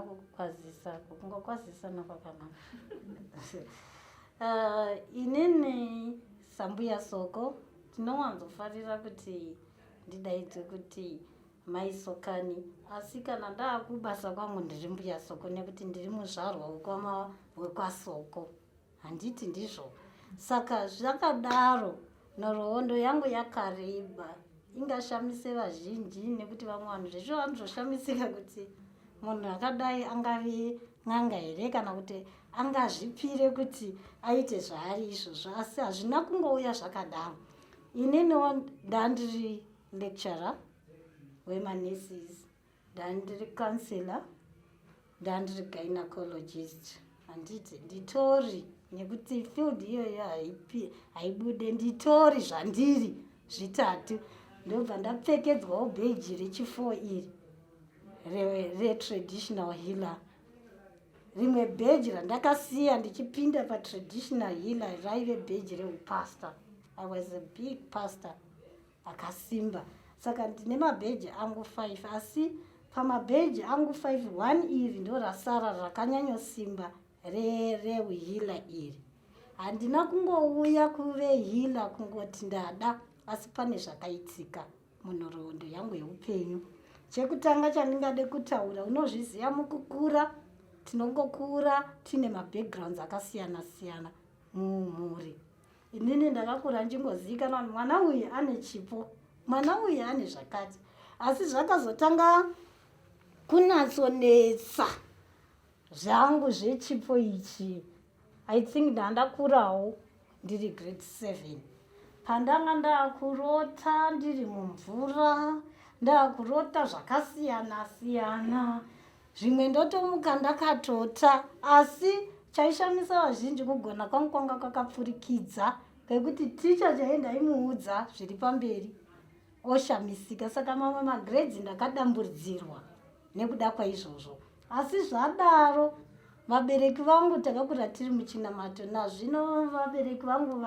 kukukwazisa, kungokwazisana kwakanaka. Inini sambuya Soko tinowanzofarira kuti ndidaidzwe kuti Mai Sokani, asi kana ndaakubasa kwangu ndiri mbuya Soko nekuti ndiri muzvarwa wekwaSoko. Handiti ndizvo? Saka zvakadaro, nhoroondo yangu yakareba ingashamise vazhinji nekuti vamwe vanhu zvesvo vanozoshamisika kuti munhu akadai angave n'anga here kana kuti angazvipire kuti aite zvaari izvozvo, asi hazvina kungouya zvakadaro. Ininiwo ndandiri lecturer wemanesis, ndandiri counselor, ndandiri gynecologist. Handiti nditori nekuti field iyoyo haibude, nditori zvandiri zvitatu. Ndobva ndapfekedzwawo bheji rechi4 iri retraditional healer. Rimwe bheji randakasiya ndichipinda patraditional healer raive bheji reupastor. I was a big pastor akasimba. Saka ndine mabheji angu 5, asi pamabheji angu 5, 1 iri ndo rasara rakanyanyosimba reuhealer iri. Handina kungouya kuve healer kungoti ndada, asi pane zvakaitika munhoroondo yangu yeupenyu. Chekutanga chandingade kutaura, unozviziva, mukukura tinongokura tiine mabackgrounds akasiyana siyana mumhuri. Inini ndakakura ndichingozivikanwa kuti mwana uyu ane chipo, mwana uyu ane zvakati, asi zvakazotanga kunatsonetsa zvangu zvechipo ichi, I think ndandakurawo ndiri grade 7, pandanga ndakurota ndiri mumvura, ndakurota zvakasiyana siyana, zvimwe ndotomuka ndakatota. Asi chaishamisa vazhinji, kugona kwangu kwanga kwakapfurikidza kwekuti ticha chaiye ndaimuudza zviri pamberi oshamisika. Saka mamwe magrades ndakadamburidzirwa nekuda kwaizvozvo. Asi zvadaro, vabereki vangu takakura tiri muchinamato. Nazvino vabereki vangu,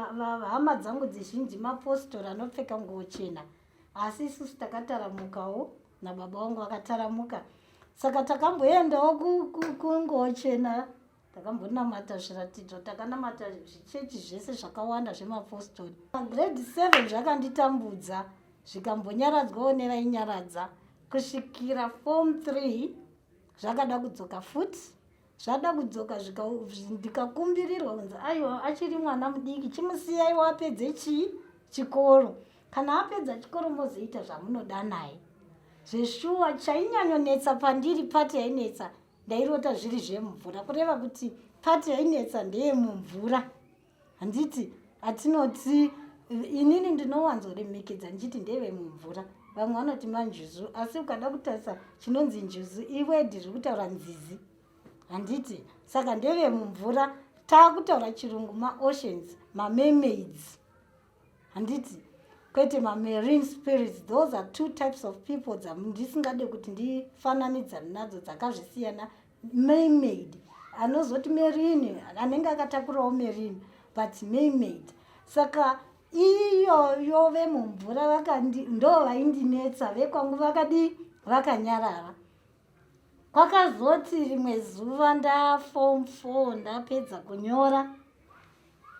hama dzangu dzizhinji mapostori anopfeka nguo chena, asi isusu takataramukawo nababa vangu vakataramuka. Saka takamboendawo kunguo chena, takambonamata zviratidzo, takanamata zvichechi zvese zvakawanda zvemapostori. Grade 7 zvakanditambudza, zvikambonyaradzwawo nevainyaradza kusvikira form 3. Zvakada kudzoka futi, zvada kudzoka, ndikakumbirirwa kunzi aiwa, achiri mwana mudiki, chimusiyai wapedze chii chikoro. Kana apedza chikoro mozoita zvamunoda naye. Zveshuwa, chainyanyonetsa pandiri, part yainetsa, ndairota zviri zvemumvura, kureva kuti part yainetsa ndeyemumvura. Handiti atinoti inini ndinowanzoremekedza ndichiti ndevemumvura, vamwe vanoti manjuzu, asi ukada kutarisa chinonzi njuzu iword riri kutaura nzizi, handiti? Saka ndevemumvura, taakutaura chirungu maoceans, mamermaids, handiti? Kwete mamarine spirits. Those are two types of people dzandisingade kuti ndifananidzane nadzo, dzakazvisiyana. Mermaid anozoti marine anenge akatakurawo marine, but mermaid. Saka iyoyo vemumvura ndo vaindinetsa. Vekwangu vakadii? Vakanyarara. Kwakazoti rimwe zuva ndaform 4, ndapedza kunyora,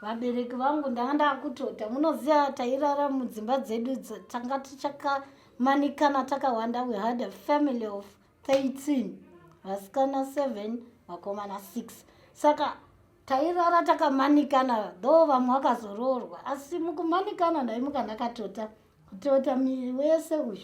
vabereki vangu, ndanga ndakutota. Munoziva tairara mudzimba dzedu, tanga tichakamanikana takawanda. We had a family of 13, vasikana 7, vakomana 6. Saka tairara takamanikana, though vamwe vakazoroorwa, asi mukumanikana ndaimuka ndakatota, kutota miri wese uyu.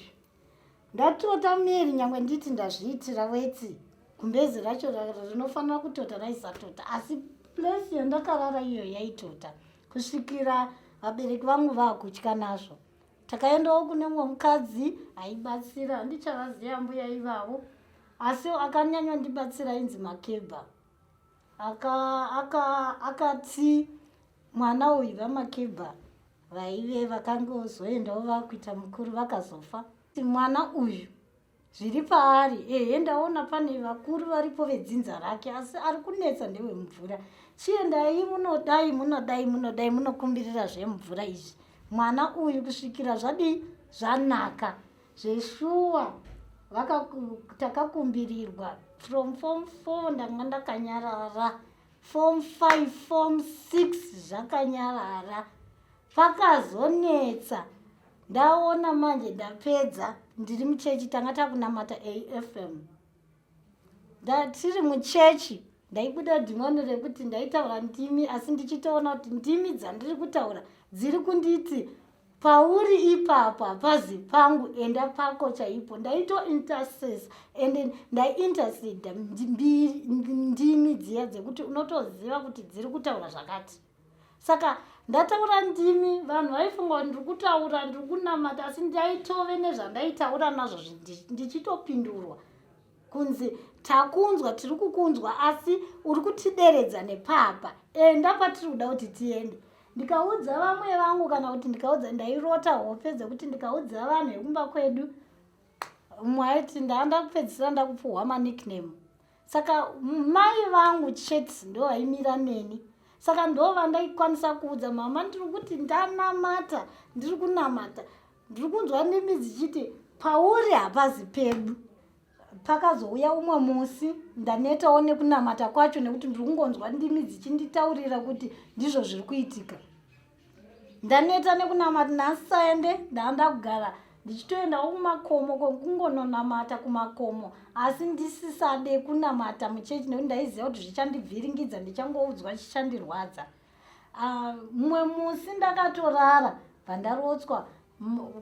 Ndatota miri, nyangwe nditi ndazviitira wetsi, gumbezi racho rinofanira kutota raisatota, asi place yandakarara iyo yaitota kusvikira vabereki vangu vaakutya nazvo. Takaendawo kune mumwe mukadzi aibatsira, handichavaziva mbuya ivavo, asi akanyanyondibatsira inzi Makebha. Akati mwana uyu, vaMakebha vaive vakangozoendawo vakuita mukuru, vakazofa. Mwana uyu zviri paari, ehe, ndaona pane vakuru varipo vedzinza rake, asi ari kunetsa ndewemumvura. Chiendai munodai, munodai, munodai, munokumbirira zvemumvura izvi mwana uyu kusvikira zvadii, zvanaka. Zveshuwa. Takakumbirirwa from form 4, ndanga ndakanyarara, form 5, form 6 zvakanyarara. Pakazonetsa ndaona manje ndapedza, ndiri muchechi, tanga takunamata AFM. Tiri muchechi, ndaibuda dhimoni rekuti ndaitaura ndimi, asi ndichitoona kuti ndimi dzandiri kutaura dziri kunditi, "Pauri ipapo hapazi pangu, enda pako chaipo." Ndaitointercess and ndaiinterceda ndimi dziya dzekuti unotoziva kuti dziri kutaura zvakati. Saka ndataura ndimi, vanhu vaifunga kuti ndiri kutaura, ndiri kunamata, asi ndaitove nezvandaitaura nazvo, ndichitopindurwa kunzi, "Takunzwa, tiri kukunzwa, asi uri kutideredza nepapa, enda patiri kuda kuti tiende." Ndikaudza vamwe vangu kana kuti ndikaudza, ndairota hope dzekuti ndikaudza vanhu vekumba kwedu, mumwe aiti ndaanda kupedzisira ndakupuhwa manickname. Saka mai vangu chete ndo vaimira neni, saka ndo vandaikwanisa kuudza, "Mama, ndiri kuti ndanamata, ndiri kunamata, ndiri kunzwa ndimi dzichiti pauri hapazi pedu." Pakazouya umwe musi ndanetawo nekunamata kwacho, nekuti ndiri kungonzwa ndimi dzichinditaurira kuti ndizvo zviri kuitika. Ndaneta nekunamata, nhasisaende ndaanda kugara ndichitoendawo kumakomo, kungononamata kumakomo, asi ndisisade kunamata muchechi nekuti ndaiziva kuti zvichandibviringidza, ndichangoudzwa chichandirwadza. Ah, mumwe musi ndakatorara, bvandarotswa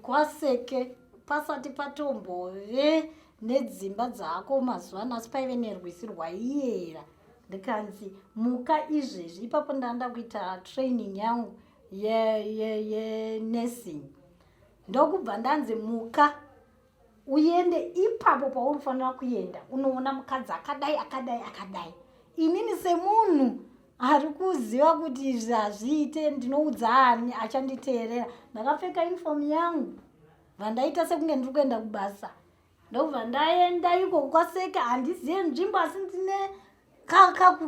kwaSeke, pasati patombove nedzimba dzako mazuva ano, asi paive nerwizi rwaiyera. Ndikanzi, "Muka izvezvi." Ipapo ndanda kuita training yangu yenursing, ndokubva ndanzi, "Muka uende ipapo pauri kufanira kuenda, unoona mukadzi akadai, akadai, akadai." Inini semunhu ari kuziva kuti izvi hazviite, ndinoudza ani achanditeerera? Ndakapfeka uniform yangu, bvandaita sekunge ndiri kuenda kubasa, ndobva ndaenda iko kwaSeke. Handizive nzvimbo, asi ndine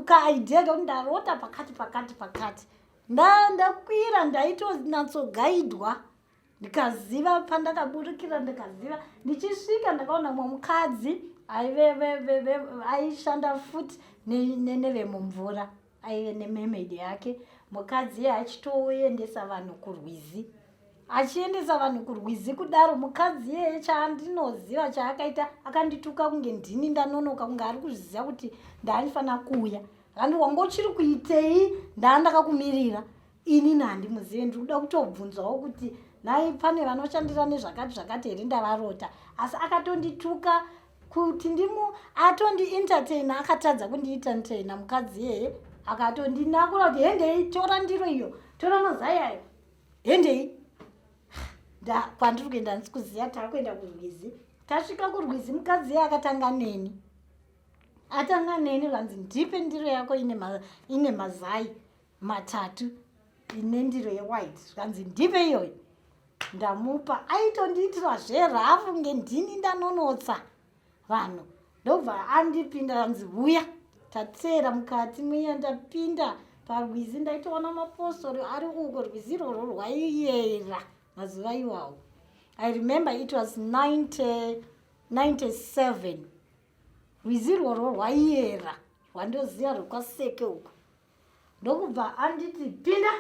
kaidea kekuti ndarota pakati pakati pakati. Ndakwira, ndaitonatsogaidwa, ndikaziva pandakaburikira, ndikaziva. Ndichisvika ndakaona mumwe mukadzi aive aishanda futi nevemumvura, aive nemermaid yake. Mukadzi iye achitoendesa vanhu kurwizi, achiendesa vanhu kurwizi kudaro. Mukadzi iyeye, chaandinoziva chaakaita, akandituka kunge ndini ndanonoka, kunge ari kuzviziva kuti ndaanifanira kuuya. Akandi, "Wanga uchiri kuitei? Ndaandakakumirira." Inini handimuzive, ndiri kuda kutobvunzwawo kuti nhai, pane vanoshandira nezvakati zvakati here, ndavarota. Asi akatondituka kuti ndimu atondi-entertaina, akatadza kundientertaina mukadzi iyeye. Akatondinakura kuti, "Hendei, tora ndiro iyo, tora mazai ayo, hendei." Kwandiri kuenda handisi kuziva. Taakuenda kurwizi. Tasvika kurwizi, mukadzi iye akatanga neni, atanga neni, vanzi, "Ndipe ndiro yako ine mazai 3, ine ndiro yewhite." Zvikanzi, "Ndipe iyoyo." Ndamupa, aitondiitira zverafu nge ndini ndanonotsa vanhu. Ndobva andipinda, anzi, "Uya." Tateera mukati muya, ndapinda parwizi, ndaitoona mapostori ari uko. Rwizi irworwo rwaiyera mazuva iwawo. I remember it was 90, 97. Rwizi irworwo rwaiyera, rwandoziva rwekwaSeke uko. Ndokubva anditi, "Pinda."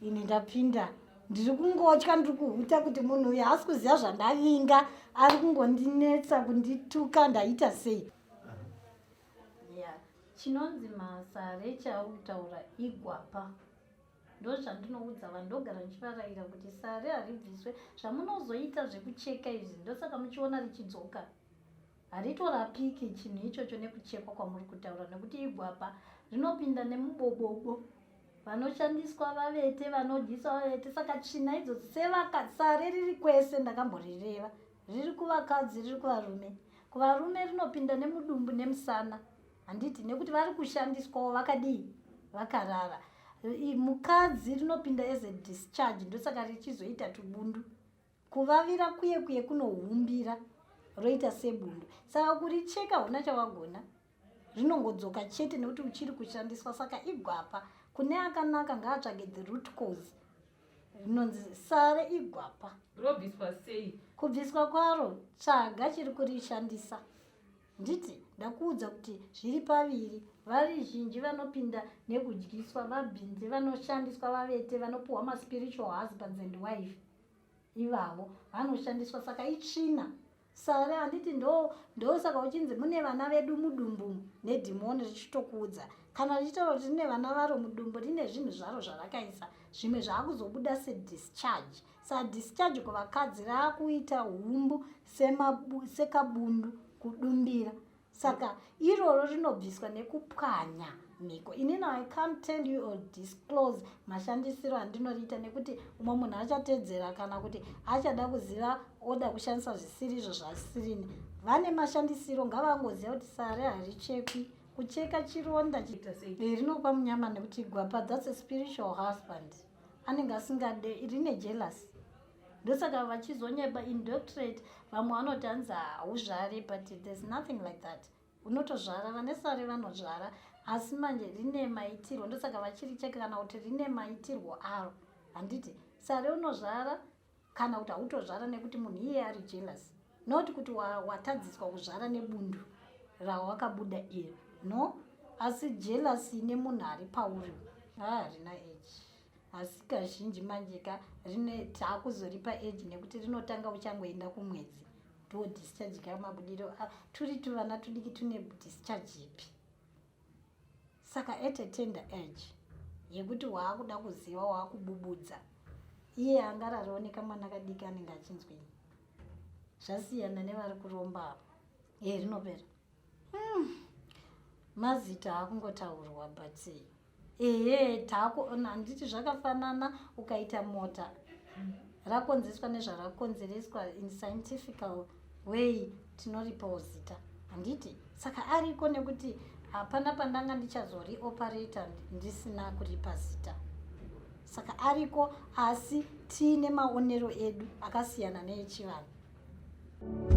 Ini ndapinda, ndiri kungotya, ndiri kuhuta kuti munhu uyu haasi kuziva zvandavinga, ari kungondinetsa, kundituka, ndaita sei? Yeah. Chinonzi masare chauri kutaura igwapa. Ndo zvandinoudza vanhu, ndogara ndichivarayira kuti sare haribviswe. Zvamunozoita zvekucheka izvi, ndosaka muchiona richidzoka. Haritorapiki chinhu ichocho nekuchekwa kwamuri kutaura, nekuti igwapa rinopinda nemubobobo. Vanoshandiswa vavete, vanodyiswa vavete, saka tsvina idzodzo sevakasare riri kwese. Ndakamborireva, riri kuvakadzi, riri kuvarume. Kuvarume rinopinda nemudumbu nemusana, handiti? Nekuti vari kushandiswawo vakadii? Vakarara. Mukadzi rinopinda as a discharge, ndosaka richizoita tubundu, kuvavira kuye kuye kunohumbira, roita sebundu. Saka kuricheka huna chawagona, rinongodzoka chete nekuti uchiri kushandiswa. Saka igwapa. Kune akanaka ngaatsvage the root cause. Rinonzi sare igwapa. Robviswa sei? Kubviswa kwaro, tsvaga chiri kurishandisa. Nditi ndakuudza kuti zviri paviri, varizhinji vanopinda nekudyiswa, vabhinzi vanoshandiswa vavete, vanopuhwa maspiritual husbands and wife ivavo vanoshandiswa, saka itsvina. Sare handiti ndo ndosaka uchinzi mune vana vedu mudumbu nedhimoni richitokuudza kana richitaura kuti rine vana varo mudumbu rine zvinhu zvaro zvarakaisa zvimwe zvaakuzobuda sedischarge. Sa discharge kuvakadzi raakuita humbu sekabundu kudumbira. Saka iroro rinobviswa nekupwanya mhiko. Inini I can't tell you or disclose mashandisiro andinoriita nekuti umwe munhu achatedzera kana kuti achada kuziva oda kushandisa zvisiri izvo zvasirini. Vane mashandisiro ngavangoziva kuti sare harichekwi. Kucheka chironda rinopa munyama nekuti gwapa, that's a spiritual husband. Anenge asingade, rine jealous. Ndosaka vachizonyeba indoctorate vamwe vanoti hanzi hauzvari, but there's nothing like that. Unotozvara, vane sare vanozvara, asi manje rine maitirwo, ndosaka vachiricheka kana kuti rine maitirwo aro. Handiti sare unozvara kana kuti hautozvara nekuti munhu iye ari jealous, not kuti watadziswa kuzvara nebundu rawakabuda iri, no, asi jealous ine munhu ari pauri. Harina age, asi kazhinji manje ka rine taakuzoripa age nekuti rinotanga uchangoenda kumwedzi, ndo discharge kamabudiro turi tuvana tudiki tune discharge ipi. Saka at a tender age yekuti waakuda kuziva, waakububudza, iye angarariwo nekamwana kadiki anenge achinzwini. Zvasiyana nevari kuromba avo. E rinopera. Mazita akungotaurwa, but ehe, taakuona handiti zvakafanana. Ukaita mota rakonzeswa nezvarakonzereswa in scientifical way, tinoripawo zita, handiti? Saka ariko nekuti hapana pandanga ndichazorioperata ndisina kuripa zita. Saka ariko, asi tiine maonero edu akasiyana neechivanhu.